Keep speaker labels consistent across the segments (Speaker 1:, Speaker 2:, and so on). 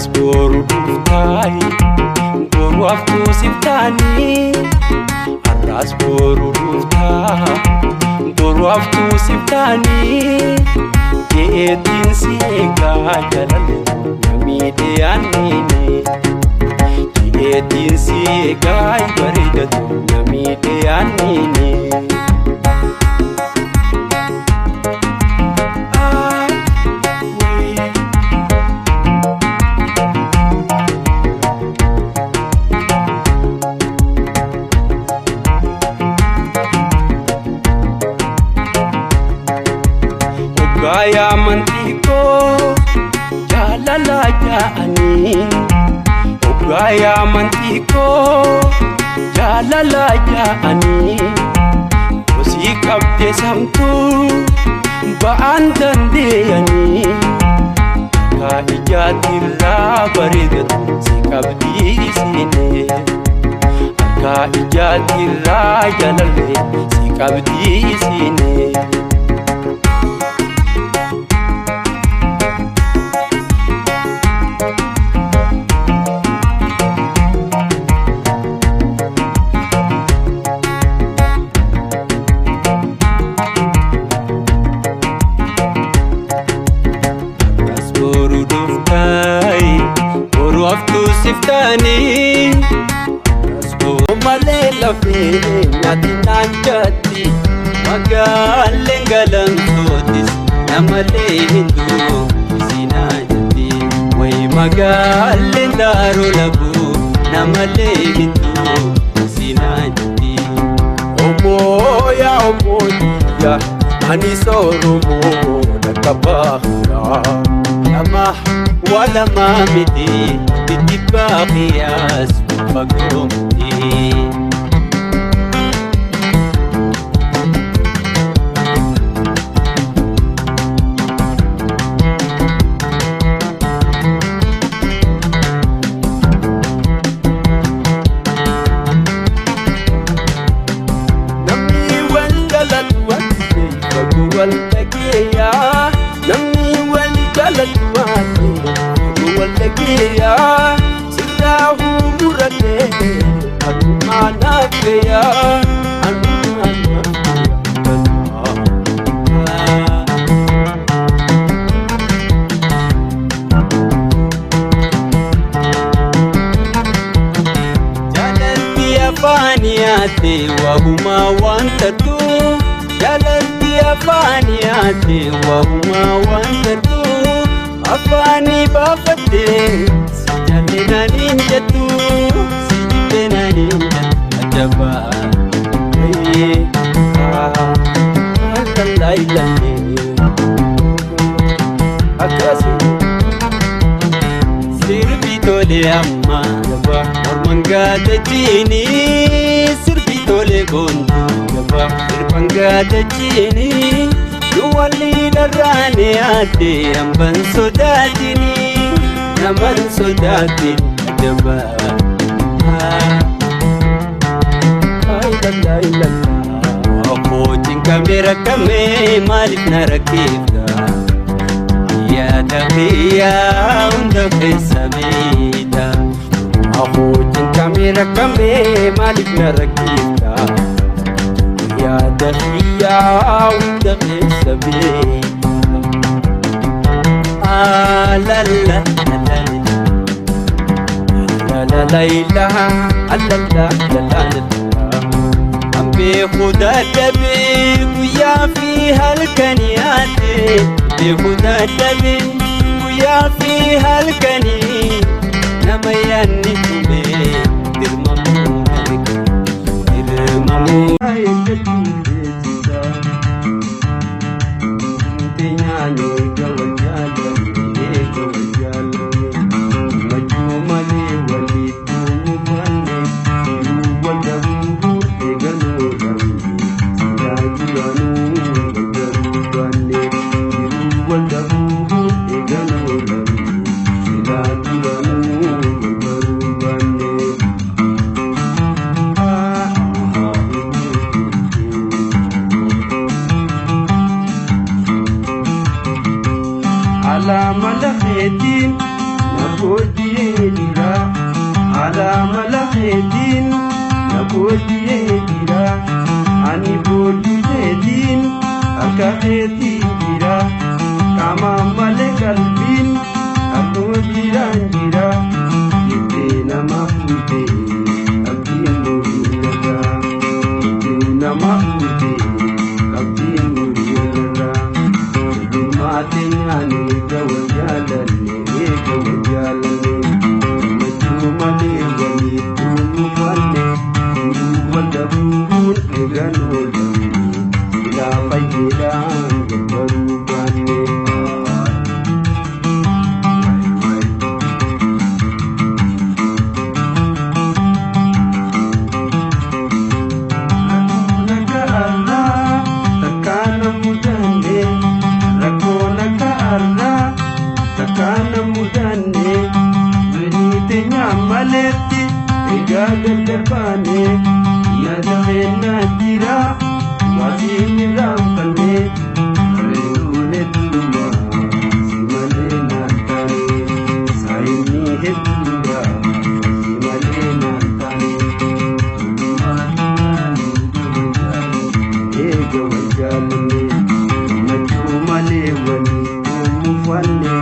Speaker 1: Har'as boru dhuftaayi boru haftuu siftaanii. Har'as boru dhuftaa boru haftuu siftaanii. Jeetiin si eegaa jalalle namiidhee aanneeni. Jeetiin si eegaa bareedatu namiidhee aanneeni. Hoggaa amantii koo jaalala jaanii. Hoggaa amantii koo jaalala jaanii. Kosii qabdee samtuu ba'aan dandeeyanii. Akka ijaatirraa bareedatu si qabdii isiinee. Akka ijaatirraa jaalallee si qabdii isiinee. Boru haftuu siftaanii. Malee lafee nyaati naan jaatti.
Speaker 2: Magaaleen galamsootis namalee hinduu isinaa jetti. Wayi magaaleen daaroo labuu namalee hinduu isinaa jetti.
Speaker 1: Omoo yaa omoo yaa ani sooromoo dhaqqa baaraa.
Speaker 2: Lama waa lama miti bitibbaa qiyaas fagoo miti.
Speaker 1: Namni wal jalatu waan fagoo wal dhageeyaa. Namni wal jalatu waan fagoo wal dhageeyaa. Sirraa muratee anumaa naafeeyaa. Anumaa naafeeyaa.
Speaker 2: Jaalalli afaan yaate wahumaa waan tartu. Jaalalli afaan yaate wahumaa waan tartu. Afaanii baafattee si jaallinaan hin jettu. Si jibbenaan hin jettu ajabaa.
Speaker 1: Akkasii.
Speaker 2: Sirbi tole amma morman gaadachiini. Sirbi tole goontu sirban gaadachiini. Nu walii dharraane aadde hamban sodaatini. Naman sodaatin ajabaa. Akkootiin kamee rakkamee maaliif na rakkeefta? Yaada kiyyaa hunda keessa beekta.
Speaker 1: Akkootiin kamee rakkamee maaliif na rakkeefta? Yaada kiyyaa hunda keessa beekta.
Speaker 2: La la la la
Speaker 1: La la la la la la la la la.
Speaker 2: Beeku dadhabee guyyaa fi halkanii yaadde. Beeku dadhabee guyyaa fi halkanii. Nama yaadni tumee dirmamuu dirmamuu.
Speaker 1: Alama lafeetiin
Speaker 2: Na boojjiyee jira haala mala keetiin, na boojjiyee jira ani boojjuu keetiin, harka keetiin jira qaama malee qalbiin akkuma jiraan jira. Jettee nama fuutee abdiin muriin irraa, jettee nama fuutee abdiin muriin irraa. Ijummaa teenyaan eega wal jaalanne, eega wal jaalanne, gammachuu malee walitti mufanne, jiruu wal dhabuun eegan oolamne, silaa fayyeedhaan gabbaruu baanne. Rakkoon akka har'aa takkaa na mudanne, rakkoon akka har'aa takkaa na mudanne, durii teenyaan maletti egaa gargar baane, yaada kennaa jira waatiin irraanfanne, bareeduun hedduuma si malee naan taane, saayinii hedduudha si malee naan taane. Eega wal jaalanne gammachuu malee walitti mufanne,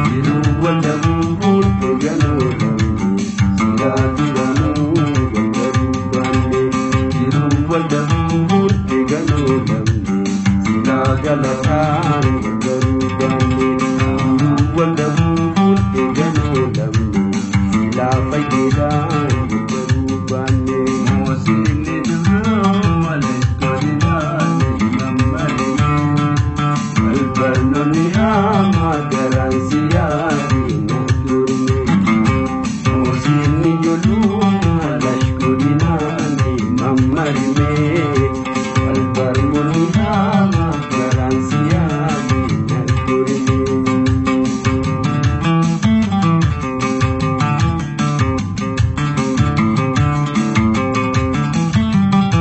Speaker 2: jiruu wal dhabuun eegan oolamne, silaa duranuu gargaruu baanne, jiruu wal dhabuun eegan oolamne, silaa galataan.